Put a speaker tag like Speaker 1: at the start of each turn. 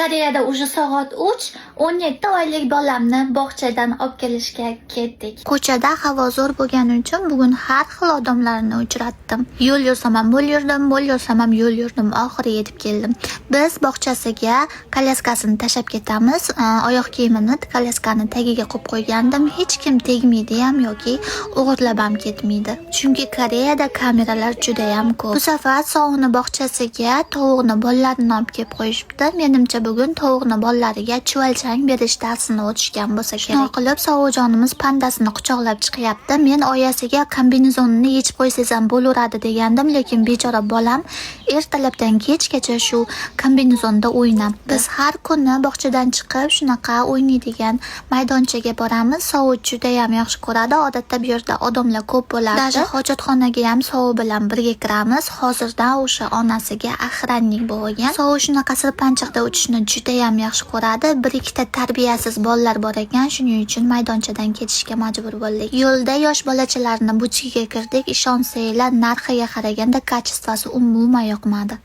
Speaker 1: Koreyada уже soat 3, 17 oylik bolamni bog'chadan olib kelishga ketdik. Ko'chada havo zo'r bo'lgani uchun bugun har xil odamlarni uchratdim. Yo'l yursam ham yo'l yurdim, yo'l yursam ham yo'l yurdim, oxiri yetib keldim. Biz bog'chasiga kolyaskasini tashlab ketamiz. Oyoq kiyimini kolyaskani tagiga qo'yib qo'ygandim. Hech kim tegmaydi ham yoki o'g'irlab ham ketmaydi. Chunki Koreyada kameralar juda ham ko'p. Bu safar Sovuni bog'chasiga tovuqni bolalarini olib kelib qo'yishibdi. Menimcha, bugun tovuqni bolalariga chuvalchang berish darsini o'tishgan bo'lsa kerak. Shundoq qilib Sovujonimiz pandasini quchoqlab chiqyapti. Men oyasiga kombinezonini yechib qo'ysangiz ham bo'laveradi degandim, lekin bechora bolam ertalabdan kechgacha shu kombinezonda o'ynabdi. Biz har kuni bog'chadan chiqib shunaqa o'ynaydigan maydonchaga boramiz. Sovuq juda ham yaxshi ko'radi. Odatda bu yerda odamlar ko'p bo'lardi. Даже hojatxonaga ham Sovuq bilan birga kiramiz. Hozirdan o'sha onasiga охранник bo'lgan. Sovuq shunaqa sirpanchiqda uchishni juda ham yaxshi ko'radi. Bir ikkita tarbiyasiz bolalar bor ekan, shuning uchun maydonchadan ketishga majbur bo'ldik. Yo'lda yosh bolachalarni butigiga kirdik. Ishonsanglar, narxiga qaraganda качество si umuman yoqmadi.